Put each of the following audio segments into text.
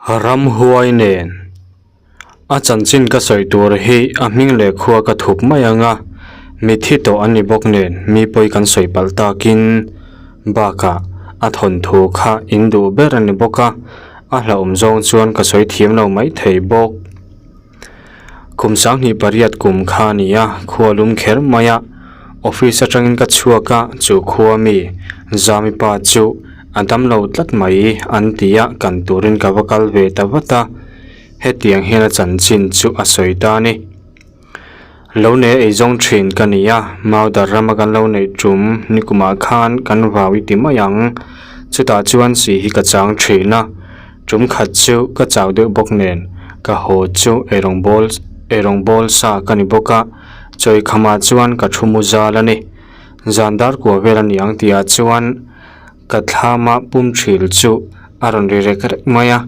Ramhuai nen a chanchin ka sawi tur hi a hming leh khua ka thup mai ang a, mitthi tawh an ni bawk nen mi pawi kan sawi palh takin bakah a thawnthu kha in duh ber a ni bawk a, a hlauhawm zawng chuan ka sawi thiam lo mai thei bawk. Kum 28 kum kha a ni a, khua lum kher mai a, office atangin ka chhuak a, chu khua mi Zami pa chu a damlo tlat mai an ti a, kan turin ka va kal ve ta vat a, hetiang hian a chanchin chu a sawi ta a ni. Lo nei eizawng thin ka ni a, Maudar rama kan lo neih tum nikumah khan kan vau i ti mai ang, chutah chuan si hi ka chang thin a, Tum khat chu ka chau deuh bawk nen ka haw chu eirawng bawl eirawng bawl sa ka ni bawk a, chawi khamah chuan ka thu mu zal a ni. Zan dar kua vel a ni ang tihah chuan ka thlama pum thil chu a rawn ri rek rek mai a,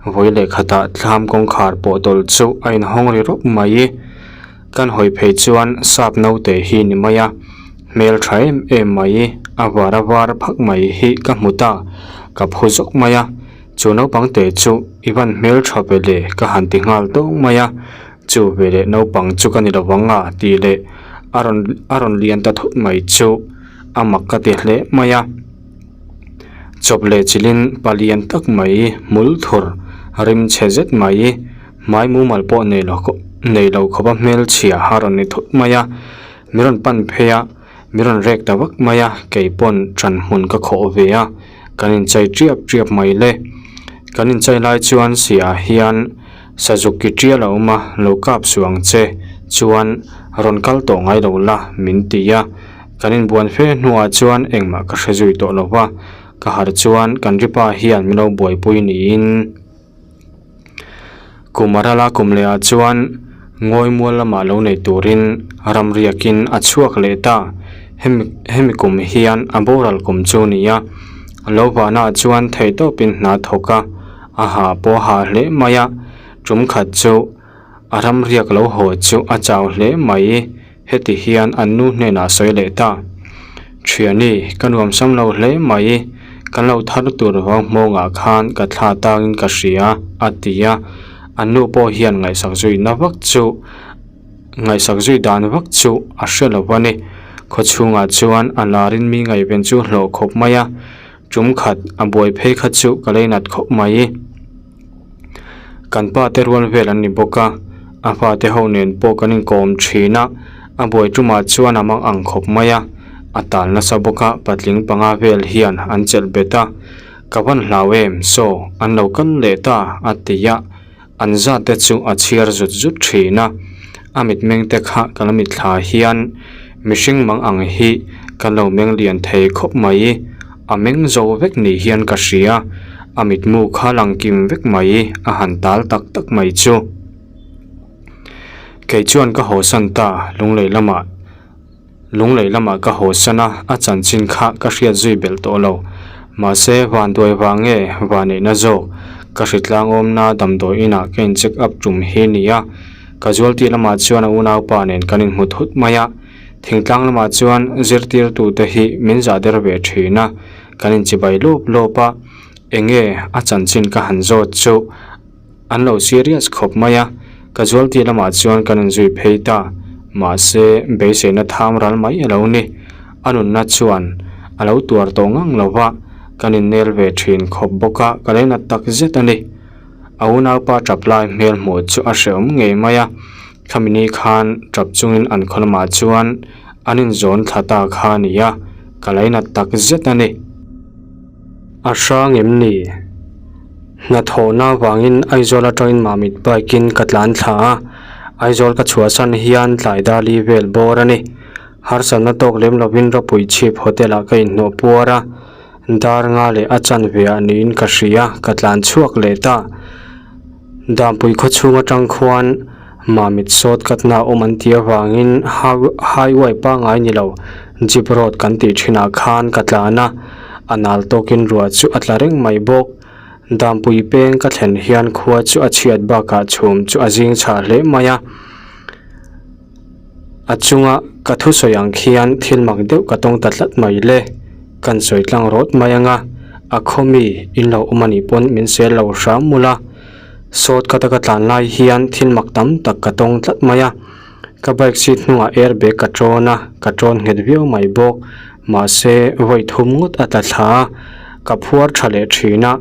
vawi leh khatah thlam kawngkhar pawh tawlh chu a inhawng ri rawp mai. Kan hawi phei chuan sap naute hi ni mai a, hmel tha em em mai, a var a var phak mai hi ka hmu ta, ka phu zawk mai a, chu naupang te chu i van hmel tha ve le ka han ti nghal tawng mai a, chu ve leh naupang chu ka ni lo vang a tih leh a rawn a rawn lian ta thut mai chu a mak ka ti hle mai a. Chawp leh chilhin palian tak mai hmul thur rim chhe zet mai. Hmai mumal pawh nei lo nei lo khawpa hmelchhia a rawn ni thut mai a, min rawn pan phei a, min rawn rek ta vak mai a, kei pawn ṭan hmun ka khawh ve a, kan inchei ṭiap ṭiap mai le. Kan inchei lai chuan siah hian sazuk ki ṭial a awm a, lo kap suh ang che chuan rawn kal tawh ngai lo la min ti a, kan inbuan fe hnuah chuan engmah ka hre zui tawh lo va, ka harh chuan kan ripa hian min lo buaipui niin. Kum a ral a kum leh ah chuan ngawi mual lamah lo nei turin ramriakin a chhuak leh ta. Hemi hemi kum hian a boral kum chu a ni a, lo vahna ah chuan theihtawpin hna thawk a, a hah pawh a hah hle mai a, tum khat chu a ramriak lo haw chu a chau hle mai. Heti hian an nu hnenah sawi leh ta, Thiani, ka nuam sam lo hle mai, kan lo thar tur vang hmawngah khan ka thla tangin ka hria, a ti a. An nu pawh hian ngaihsak zui na vak chu, ngaihsak zui dan vak chu a hre lo a ni. Khawchhungah chuan a larin mi ngaihven chu hlawh khawp mai a, tum khat a buai phei kha chu ka leinat khawp mai. Kan pa te rual vel an ni bawk a, a pa te ho nen pawh kan inkawm thin a, a buai tumah chuan a mang ang khawp mai a, a tal nasa bawk a, patling panga vel hian an chelh bet a, ka van hlau em saw an lo kal leh ta a ti a, an zat te chu a chhiar zut zut thin a, a mitmeng te kha ka la mitthla hian mihring mang ang hi ka lo meng lian thei khawp mai. A meng zo vek ni hian ka hria, a mitmu kha lang kim vek mai, a han tal tak tak mai chu. Kei chuan ka hawsan ta, lunglei lamah lunglei lamah ka hawsan a, a chanchin kha ka hriat zui belh tawh lo. Mahse, vanduai vang nge vaneihna zawk, ka hritlang awmna damdawi inah ka in check up tum hi nia, casualty lamah chuan a unaupa nen kan inhmu thut mai a. Thingtlang lamah chuan zirtirtute hi min zah der ve thin a, kan inchibai lawp lawp a, enge a chanchin ka han zawt chu an lo serious khawp mai a, casualty lamah chuan kan inzui phei ta, mahse beiseina tham ral mai a lo ni, a nunna chuan a lo tuar tawh ngang lo va, kan innel ve thin khawp bawk a, ka leinat tak zet a ni. A unaupa tap lai hmel hmuh chu a hrehawm ngei mai a, Khami ni khan tap chungin an khaw lamah chuan an inzawn thla ta kha a ni a, ka lainat tak zet a ni. A hrang em ni? Hnathawhna avangin Aizawl atangin Mamit bike in ka tlan thla a, Aizawl ka chhuahsan hian tlai dali vel bawr a ni. Harsatna tawk lem lovin Ropui Chhip Hotel ah ka inhnawh puar a, dar nga leh a chanve ah niin ka hria, ka tlan chhuak leh ta. Dampui khaw chhung atang khuan Mamit sawt katna awm an tih avangin highway pangngai ni lo jeep road kan tih thinah khan ka tlan a, a nal tawkin ruah chu a tla reng mai bawk. Dampui peng ka thlen hian khua chu a chhiat bakah chhum chu a zing chhah hle mai a, a chunga ka thusawi ang khian thil mak deuh ka tawng ta tlat mai le. Kan sawi tlang rawt mai anga, a khaw mi in lo awm a nih pawn min sel lo hram mul a. Sawt ka taka tlan lai hian thil mak tam tak ka tawng tlat mai a. Ka bike seat hnungah air bag ka tawn a, ka tawn nghet viau mai bawk. Mahse, vawi thum ngawt a tla thla a, ka phuar tha leh thin a,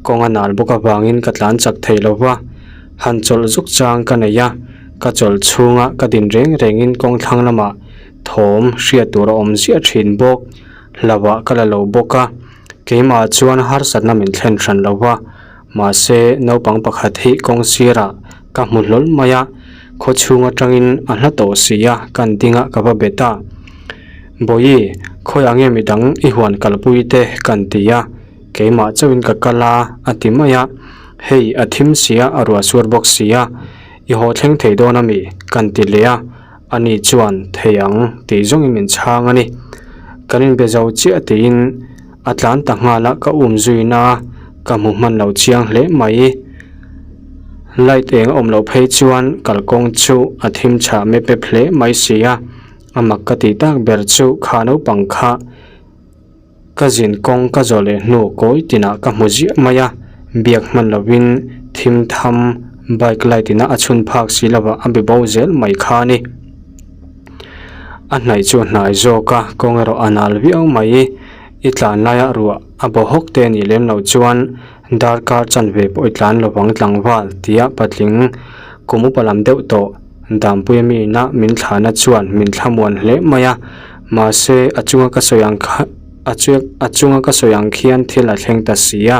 kawng a nal bawk avangin ka tlan chak thei lo va. Han chawlh zuk chang ka nei a, ka chawlh chhunga ka din reng rengin kawng thlang lamah thawm hriat tur a awm ziah thin bawk. Hlauhah ka la lo bawk a, keimah chuan harsatna min thlen hran lo va. Mahse, naupang pakhat hi kawng sirah ka hmu hlawl mai a, khaw chhung atangin a hla tawh si a, kan ding a ka va bet a. Bawihi, khawiah nge midang i huan kalpui te kan ti a, keimah chauhin ka kal a, a ti mai a. Hei, a thim si a, a ruah suar bawk si a, i haw thleng thei dawn a mi? kan ti leh a, ani chuan thei ang tih zawngin min chhang a ni. Kan inbe zo chiah tiin. A tlan ta nghal a, ka um zuina a, ka hmu hman lo chiang hle mai. Light eng a awm loh phei chuan kalkawng chu a thim chhah mep mep hle mai si a, a mak ka tih tak ber chu kha naupang kha ka zin kawng ka zawh leh hnu kawi tinah ka hmu ziah mai a, biak hman lovin thim tham bike light ina a chhun phak si lovah a be bo zel mai kha a ni. A hnaih chu a hnai zawk a, kawng erawh a nal viau mai. I tlan laiah ruah a baw hawk te a nih lem loh chuan darkar chanve pawh i tlan lovang tlangval tia patling kum upa lam deuh tawh Dampuia mi ina min thlahna chuan min thlamuan hle mai a, mahse a chunga ka sawi ang kha a a chunga ka sawi ang khian thil a thleng ta si a,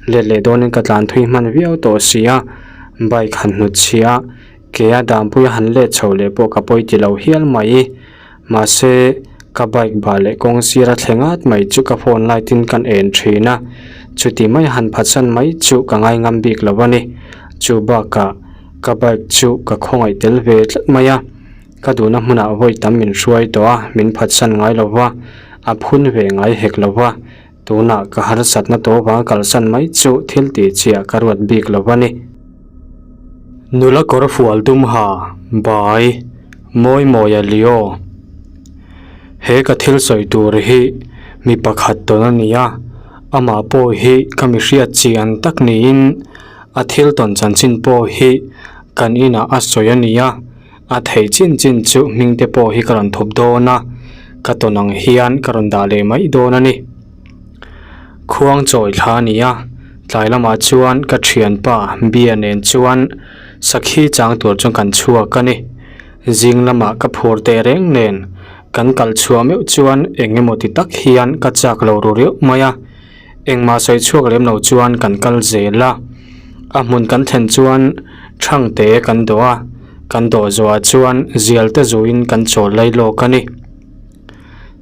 let leh dawnin ka tlan thui hman viau tawh si a, bike han hnut chhia a. Kea Dampuia han let chho leh pawh ka pawi ti lo hial mai. Mahse, ka bike bah leh kawng sira thleng at mai chu ka phone light in kan en thin a, chuti mai han phatsan mai chu ka ngai ngam bik lo a ni. Chu bakah ka bike chu ka khawngaih tel ve tlat mai a, ka duhna hmunah vawi tam min hruai tawh a, min phatsan ngai lo va, a phun ve ngai hek lo va, tunah ka harsatna tawh vang kalsan mai chu thil tih chiah ka ruat bik lo a ni. Nula kawr fual dum ha, bai, mawi mawi a lio. He ka thil sawi tur hi mi pakhat tawn a ni a, amah pawh hi ka mi hriat chian tak niin a thil tawn chanchin pawh hi kan inah a sawi a ni a, a theih chin chin chu hming te pawh hi ka rawn thup dawn a, ka tawn ang hian ka rawn dah leh mai dawn a ni. Khuang chawi thla a ni a, tlai lamah chuan ka thianpa Bia nen chuan sakhi chang tur chuan kan chhuak a ni. Zing lamah ka phur teh reng nen kan kal chhuah meuh chuan eng emaw ti tak hian ka chak lo ru riauh mai a, engmah sawi chhuak lem lo chuan kan kal zel a. A hmun kan thlen chuan thangte kan dawh a, kan dawh zawhah chuan zial te zuiin kan chawl lai lawk a ni.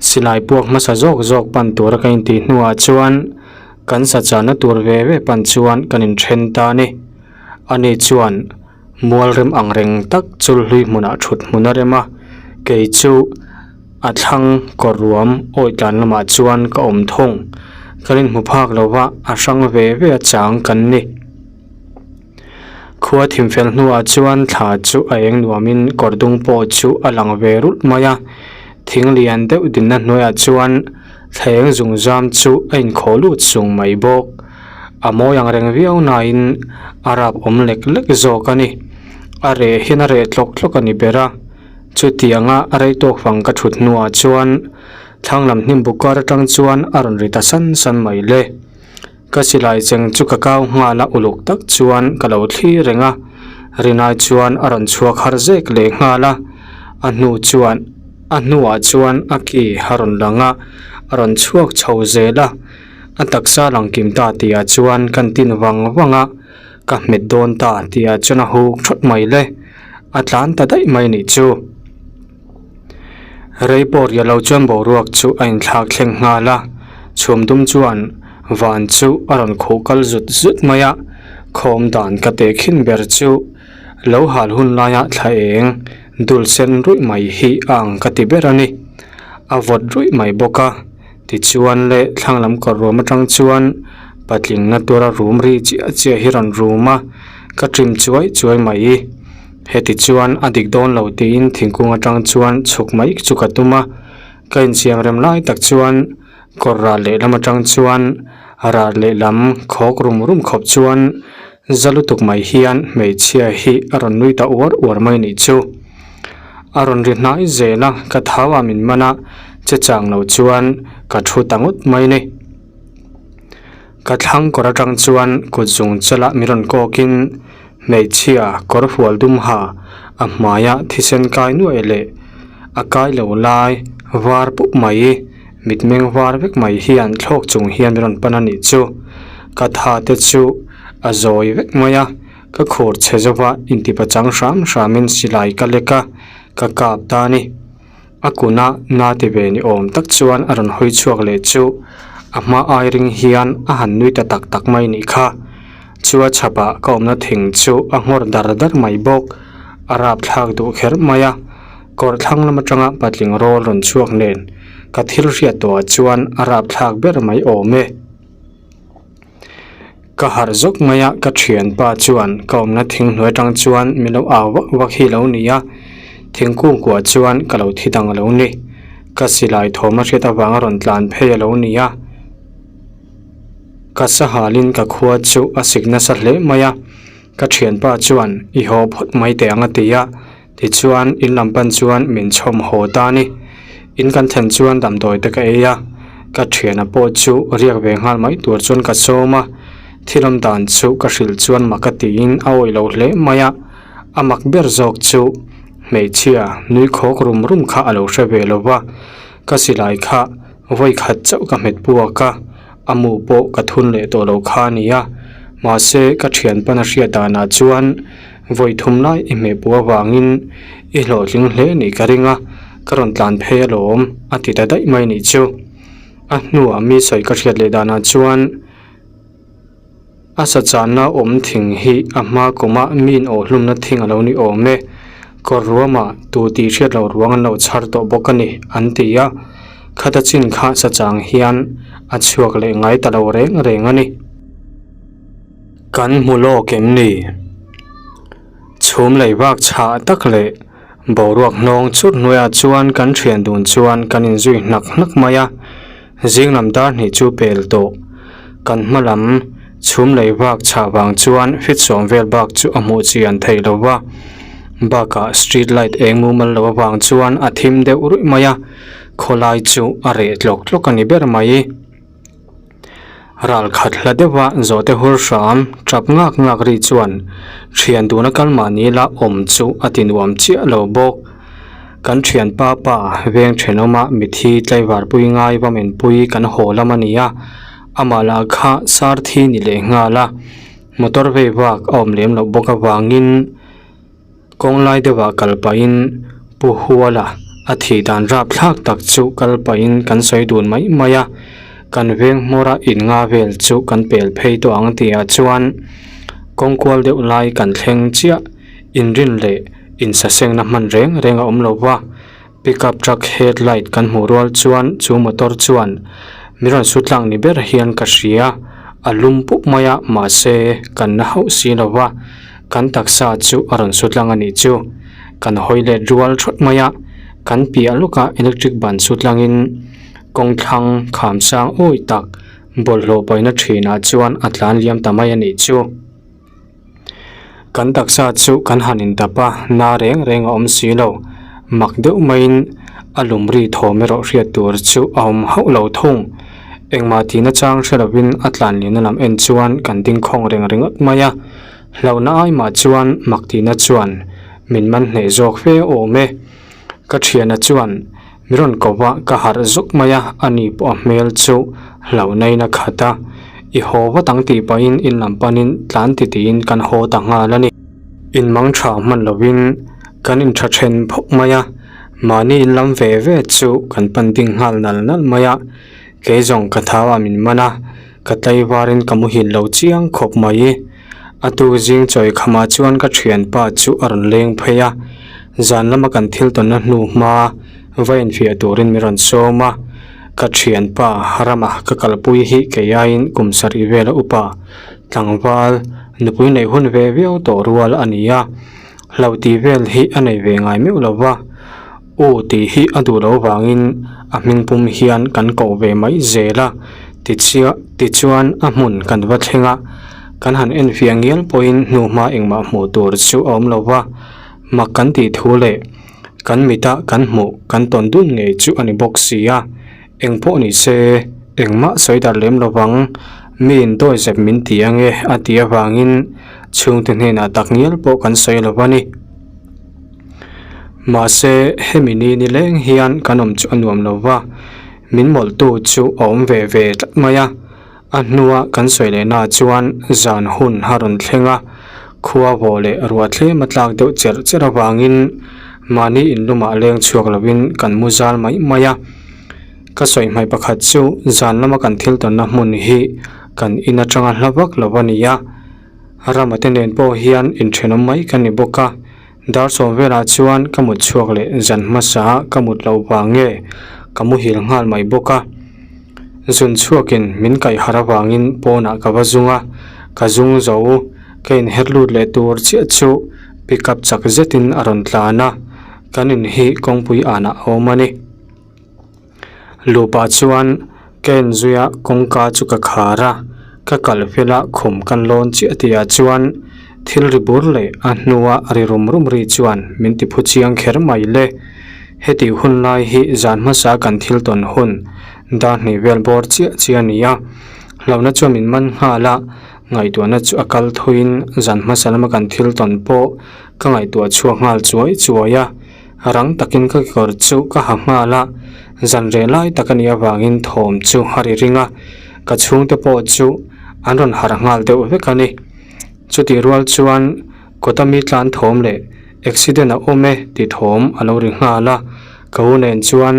Silai puak hmasa zawk zawk pan tura ka intih hnuah chuan kan sa chahna tur ve ve pan chuan kan inthen ta a ni. Ani chuan mual rem ang reng tak chul hlui hmunah thut hmun a rem a, kei chu a thlang kawr ruam awi tlan lamah chuan ka awm thung. Kan inhmu phak lova a hrang ve ve a chang kan ni. Khua thim fel hnuah chuan thla chu a eng nuamin kawr dung pawh chu a lang ve rulh mai a, thing lian deuh dinna hnuaiah chuan thla eng zung zam chu a inkhawh lut sung mai bawk. A mawi ang reng viau nain a rap awm lek lek zawk a ni. A reh hian a reh tlawk tlawk a ni ber a, chutianga a rei tawk fang ka thut hnuah chuan thlang lam hnim buk kar atang chuan a rawn ri ta san san mai le. Ka silai cheng chu ka kau nghal a uluk tak chuan ka lo thlir reng a, Rinai chuan a rawn chhuak har zek leh nghal a, a hnu chuan a hnuah chuan a ki a rawn lang a, a rawn chhuak chho zel a, a taksa lang kim ta tihah chuan kan tin vang vang a, ka hmet dawn ta tihah chuan a huk thawt mai le, a tlan ta daih mai nih chu. Rei pawh riah lo chuan boruak chu a inthlak thleng nghal a, chhum dum chuan van chu a rawn khuh kal zut zut mai a, khawm dan ka teh khin ber chu lo hal hun laia thla eng dul sen ruih mai hi a ang ka ti ber a ni. A vawt ruih mai bawk a, tichuan leh thlang lam kawr ruam atang chuan patling na tura rum ri chiah chiah hi rawn rum a, ka ṭim chuai chuai mai. Heti chuan a dik dawn lo tiin thingkung atang chuan chhuk mai chu ka tum a, ka insiam rem lai tak chuan kawr ral lehlam atang chuan ral lehlam khawk rum rum khawp chuan. Za lutuk mai hian hmeichhia hi a rawn nui ta uar uar mai nih chu. A rawn ri hnai zel a, ka thau ah min man a, che chang lo chuan ka thu ta ngawt mai ni. Ka thlang kawr atang chuan kut zung chalah min rawn kawk in hmeichhia kawr hual dum ha a hmaia thisen kai nuaih leh a kai lo lai var pup mai mitmeng var vek mai hian thlawk chung hian min rawn pan a nih chu. Ka tha te chu a zawi vek mai a, ka khur chhe zova intipachang hram hramin silai ka lek a, ka kap ta a ni. A kuna na ti ve ni awm tak chuan a rawn hawi chhuak leh chu a hma ai ring hian a han nui ta tak tak mai nih kha. Chua chhapah ka awmna thing chu a nghawr dar dar mai bawk. A rapthlak duh kher mai a, kawr thlang lam atanga patling rawl rawn chhuak nen ka thil hriat tawhah chuan a rapthlak ber mai awm e. Ka harh zawk mai a, ka thianpa chuan ka awmna thing hnuai atang chuan min lo au vak vak hi lo ni a, thingkung kuah chuan ka lo thi dang a lo ni. Ka silai thawm a hriat avanga rawn tlan phei a lo ni a, ka sahalin ka khua chu a sik nasa hle mai a, ka thianpa chuan i haw phawt mai teh ang a ti a. Tichuan, in lam pan chuan min chhawm haw ta a ni. In kan thlen chuan damdawi te ka ei a, ka thiana pawh chu riak ve nghal mai tur chuan ka sawm a. Thil awm dan chu ka hrilh chuan mak a tiin a awih lo hle mai a, a mak ber zawk chu hmeichhia nui khawk rum rum kha a lo hre ve lo va, ka silai kha vawi khat chauh ka hmet puak a, a mu pawh ka thun leh tawh lo kha a ni a, mahse ka thianpan a hriat danah chuan Vawi thum lai i hmehpuh avangin i hlawhtling hle nih ka ring a, ka rawn tlan phei alawm a ti ta daih mai nih chu. A hnuah mi sawi ka hriat leh danah chuan a sa channa awm thing hi a hma kumah miin awhhlumna thing a lo ni awm e, kawr ruamah tu tih hriat loh ruang an lo chhar tawh bawk a ni an ti a, khata chin kha sa chang hian a chhuak leh ngai ta lo reng reng a ni. Kan hmu lawk em ni? Chhum lei bak chhah tak leh boruak hnawng chut hnuaiah chuan kan thian dun chuan kan inzui hnak hnak mai a, zing lam dar hnih chu pel tawh. Kan hma lam chhum lei bak chhah vang chuan fit sawm vel bak chu a hmuh chian theih lo va, bakah street light eng mumal lo avang chuan a thim deuh ruih mai a, khawlai chu a reh tlawk tlawk a ni ber mai. Ral khat hla deuha zawhte hur hram tap ngak ngak ri chuan thian duna kal mahni la awm chu a ti nuam chiah lo bawk. Kan thianpa pa veng thenawma mithi tlaivar pui ngai va menpui kan haw lam a ni a, amah lah kha sar thi ni leh nghal a, motor vei vak a awm lem loh bawk avangin, Kawng lai deuhah kal pahin Pu Huala a thih dan rapthlak tak chu kal pahin kan sawi dun mai mai a, kan veng hmawra in nga vel chu kan pel phei tawh ang tihah chuan kawng kual deuh lai kan thleng chiah inrin leh insasengna hman reng reng a awm lo va. Pickup truck head light kan hmuh rual chuan chu motor chuan mi rawn su tlang ni ber hian ka hria, a lum pup mai a mahse kan na hauh si lo va, kan taksa chu a rawn su tlang a nih chu. Kan hawi let rual thawt mai a, kan piah lawkah electric ban su tlangin kawng thlang kham sang awi tak bawlhhlawh paihna thinah chuan a tlan liam ta mai a nih chu. Kan taksa chu kan han intap a, na reng reng a awm si lo. Mak deuh maiin a lum ri thawm erawh hriat tur chu a awm hauh lo thung. Engmah tihna chang hre lovin a tlan lianna lam en chuan kan ding khawng reng ringawt mai a. Hlauhna ai mah chuan mak tihna chuan min man hneh zawk fe awm e. Ka thiana chuan Mi rawn ko va, ka harh zuk mai a, ani pawh a hmel chu hlauhna in a khat a, i haw vat ang tih pahin in lam panin tlan ti tiin kan haw ta nghal a ni. In mang tha hman lovin kan in tha then phawk mai a, mahni in lam ve ve chu kan pan ding nghal nal nal mai a, kei zawng ka thau ah min man a, ka tlaivarin ka muhil lo chiang khawp mai. A tuk zing chawi khamah chuan ka thianpa chu a rawn leng phei a, zan lama kan thil tawnna hnu hma va infiah turin min rawn sawm a, ka thianpa rama ka kalpui hi kei aiin kum sarih vela upa tlangval nupui neih hun ve viau tawh rual a ni a, hlauh tih vel hi a nei ve ngai meuh lo va, u tih hi a duh loh vangin a hming pum hian kan koh ve mai zel a, tichuan a hmun kan va thleng a. Kan han enfiah ngial pawhin hnuhma engmah hmuh tur chu a awm lo va, mak kan tih thu leh kan mita kan hmuh kan tawn dun ngei chu a ni bawk si a. Eng pawh ni se, engmah sawi darh lem lo vang, miin dawizep min ti ange a tih avangin chhungte hnenah tak ngial pawh kan sawi lo va ni. Mahse, hemi ni nileng hian kan awm chu a nuam lo va, min mawlhtu chu a awm ve ve tlat mai a. A hnua kan sawi lehnaah chuan zan hun a rawn thleng a, khua vawh leh ruah thlem a tlak deuh cherh cherh avangin mahni inlumah leng chhuak lovin kan mu zal mai mai a. Ka sawi hmaih pakhat chu zan lama kan thil tawnna hmun hi kan in atanga hla vak lo a ni a, Rama te nen pawh hian inthenawm mai kan ni bawk a. Dar sawm velah chuan ka mut chhuak leh zan hmasa ka mut loh vang nge ka muhil nghal mai bawk a. Zun chhuakin min kaih harh avangin pawnah ka va zung a, ka zung zo ka inher lut leh tur chiah chu pickup chak zetin a rawn tlan a, kan in hi kawngpui anah a awm a ni. Lupa chuan ka en zui a kawngka chu ka khar a, ka kal fel a khum kan lawn chiah tih ah chuan thil ri bur leh a hnua ri rum rum ri chuan min ti phu chiang kher mai le. Heti hun lai hi zan hmasa kan thil tawn hun dar hnih vel bawr chiah chiah a ni a, hlauhna chuan min man nghal a, ngaihtuahna chu a kal thuiin zan hmasa lama kan thil tawn pawh ka ngaihtuah chhuak nghal chuai chuai a. Rang takin ka kekawr chu ka ha nghal a, zan reh lai tak a nih avangin thawm chu a ri ring a, ka chhungte pawh chu an rawn harh nghal deuh vek a ni. Chutih rual chuan kawta mi tlan thawm leh accident a awm e tih thawm a lo ri nghal a, ka u nen chuan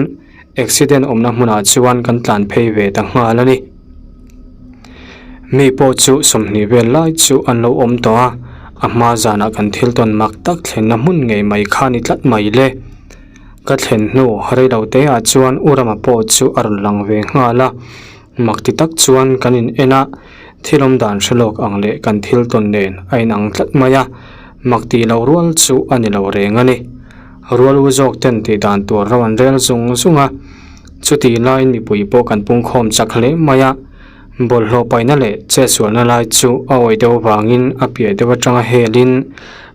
accident awmna hmunah chuan kan tlan phei ve ta nghal a ni. Mi pawh chu 20 vel lai chu an lo awm tawh a, a hma zanah kan thil tawn mak tak thlenna hmun ngei mai kha ni tlat mai le. Ka thlen hnu reilo te ah chuan U Rama pawh chu a rawn lang ve nghal a, mak ti tak chuan kan in en a, thil awm dan hre lawk ang leh kan thil tawn nen a inang tlat mai a, mak tih loh rual chu a ni lo reng a ni. Rual u zawk ten tih dan tur ro an rel zung zung a. Chutih laiin mipui pawh kan pungkhawm chak hle mai a, bawlhhlawh paihna leh chetsualna lai chu a awih deuh avangin a piah deuh atanga helin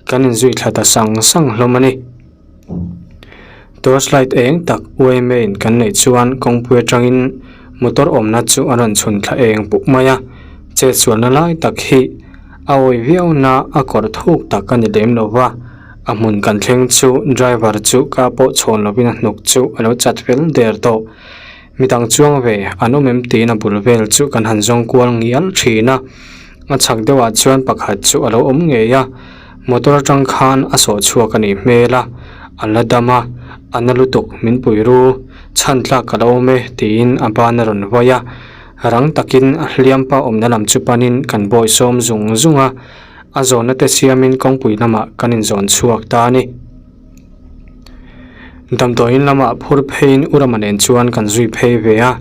kan inzui thla ta sang sang hlawm a ni. Torchlight eng tak UMA in kan neih chuan kawngpui atangin motor awmna chu a rawn chhun thla eng puk mai a, chetsualna lai tak hi a awih viau na a kawr thuk tak a ni lem lo va. A hmun kan thleng chu driver chu ka pawh chhawn lovin a hnuk chu a lo chat fel der tawh. Midang chuang ve an awm em tiin a bul vel chu kan han zawng kual ngial thin a. A chhak deuhah chuan pakhat chu a lo awm ngei a, motor atang khan a sawh chhuak a nih hmel a, a la dam a, a na lutuk min pui ru, chhan tlak ka lo awm e tiin a ban a rawn vawi a. Rang takin a hliampa awmna lam chu panin kan bawihsawm zung zung a. A zawnna te siamin kawngpui lamah kan inzawn chhuak ta a ni. Damdawiin lamah phur pheiin U Rama nen chuan kan zui phei ve a,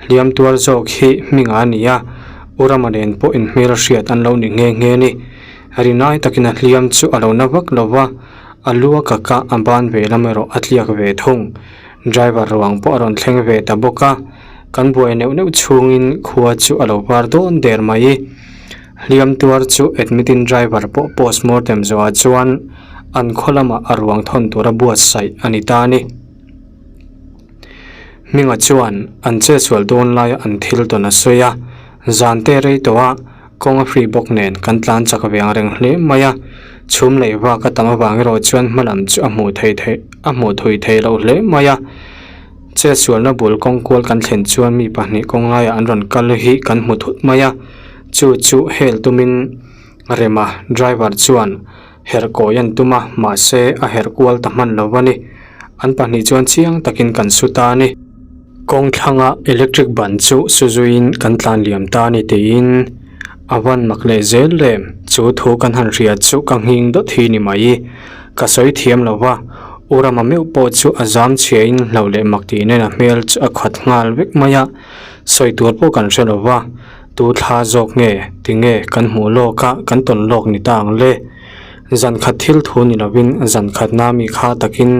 hliam tuar zawk hi hming a ni a, U Rama nen pawh inhmel hriat an lo ni nghe nghe a ni. Rinai takin a hliam chu a lo na vak lo va, a lu a kak a, a ban ve lam erawh a tliak ve thung. Driver ruang pawh a rawn thleng ve ta bawk a, kan buai neuh neuh chhungin khua chu a lo var dawn der mai. Hliam tuar chu admit in driver pawh postmortem zawhah chuan an khaw lamah a ruang thawn tura buatsaih a ni ta a ni. Hminga chuan an chetsual dawn laia an thil tawn a sawi a, zan te rei tawh a, kawng a hri bawk nen kan tlan chak ve ang reng hle mai a, chhum leh vak a tam avang erawh chuan hmalam chu a hmuh thei thei a hmuh thui thei loh hle mai a. Chetsualna bul kawng kual kan thlen chuan mi pahnih kawng laiah an rawn kal hi kan hmu thut mai a. Chu chu hel tumin Rema driver chuan herh kawi an tum a, mahse a herh kual ta hman lo a ni. An pahnih chuan chiang takin kan su ta a ni. Kawng thlanga electric ban chu su zuiin kan tlan liam ta a ni tiin a van mak leh zel lem. Chu thu kan han hria chu ka nghing dawt hi ni mai. Ka sawi thiam lo va, U Rama meuh pawh chu a zam chhiain hlauh leh mak tih nen a hmel chu a khat nghal vek mai a, sawi tur pawh kan hre lo va. Tu thla zawk nge tinge kan hmuh lawk a kan tawn lawk ni ta ang le? Zan khat thil thu ni lovin zan khat na mi kha takin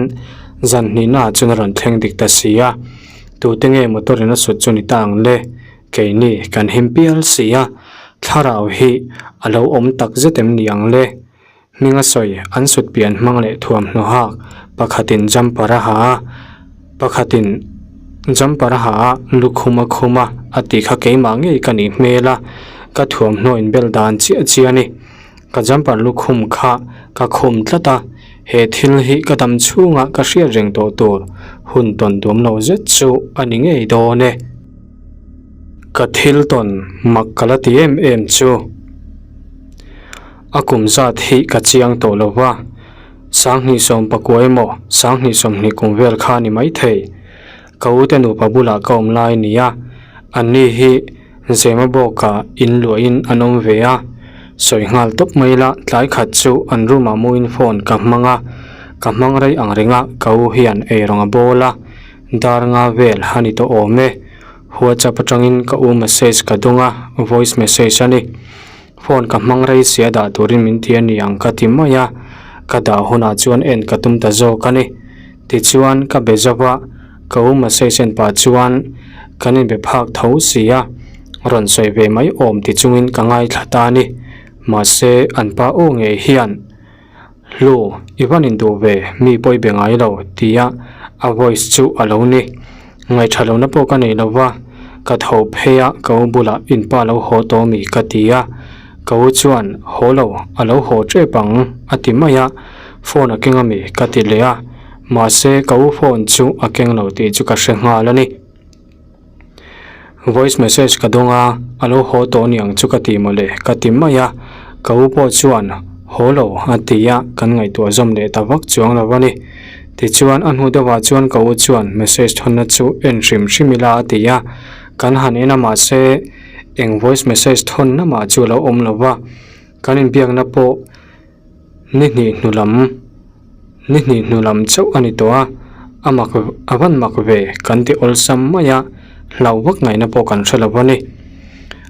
zan hnihna ah chuan a rawn thleng dik ta si a. Tute nge motor in a sut chu ni ta ang le? Keini kan him pial si a. Thlarau hi a lo awm tak zet em ni ang le? Hminga sawi an sut pian hmang leh thuamhnaw hak pakhatin jumper a ha a, pakhatin jumper a ha a lukhum a khum a, a tih kha keimah ngei ka nih hmel a, ka thuamhnaw inbel dan chiah chiah a ni. Ka jumper lukhum kha ka khum tlat a, he thil hi ka dam chhungah ka hriat reng tawh tur hun tawn duam lo zet chu a ni ngei dawn e. Ka thil tawn mak ka la ti em em chu. A kum zat hi ka chiang tawh lo va, Sanghnih sawmpakua emaw Sanghnih 20 kum vel kha a ni maithei. Ka ute nupa bulah ka awm lai a ni a, anni hi Zema bawkah in luahin an awm ve a. Sawi nghal tawp mai ila tlai khat chu an room ah muin phone ka hmang a, ka hmang rei ang reng a ka u hian eirawng a bawl a, dar nga vel a ni tawh awm e. WhatsApp atangin ka u message ka dawng a, voice message a ni. Phone ka hmang rei sia dah turin min ti a ni ang ka ti mai a, ka dah hunah chuan en ka tum ta zawk a ni. Tichuan ka be zauh a, ka u message en pah chuan kan inbe phak tho si a, rawn sawi ve mai awm ti chungin ka ngaithla ta a ni. Mahse an pa aw ngei hian. Hlu, i van induh ve, mi pawi be ngai lo, tia a voice chu a lo ni. Ngaihṭha lohna pawh ka nei lo va, ka tho phei a, ka u bulah in pa lo haw tawh mi ka ti a. Ka u chuan, Haw lo, a lo haw ṭep ang, a ti mai a, phone a keng a mi ka ti leh a, mahse ka u phone chu a keng lo tih chu ka hre nghal a ni. Voice message ka dawng a, a lo haw tawh niang chu ka ti mawle ka ti mai a, ka u pawh chuan haw lo a ti a, kan ngaihtuah zawm leh ta vak chuang lo a ni. Tichuan a hnu deuhah chuan ka u chuan message thawnna chu en hrim hrim ila a ti a, kan han en a mahse eng voice message thawnna mah chu a lo awm lo va, kan inbiakna pawh Ni hnih hnu lam, ni hnih hnu lam chauh a ni tawh a, a mak a van mak ve kan ti awlsam mai a, hlauh vak ngaihna pawh kan hre lo a ni.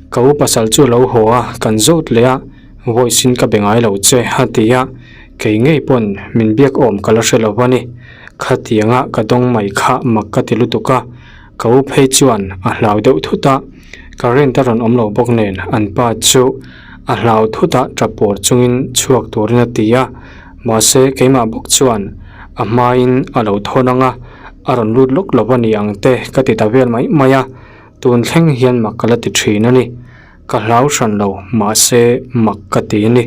Ka u pasal chu a lo haw a, kan zawt leh a, voice in ka be ngai lo che a ti a, kei ngei pawn min biak awm ka la hre lo a ni. Khatianga ka dawng mai kha mak ka ti lutuk a, ka u phei chuan a hlau deuh thut a, current a rawn awm lo bawk nen an pa chu A hlau thut a tap pawr chungin chhuak turin a ti a, mahse keimah bawk chuan a hmain a lo thawn ang a, a rawn lut lawk lo a ni ang te ka ti ta vel mai mai a, tun thleng hian mak ka la ti thin a ni. Ka hlau hran lo, mahse mak ka ti a ni.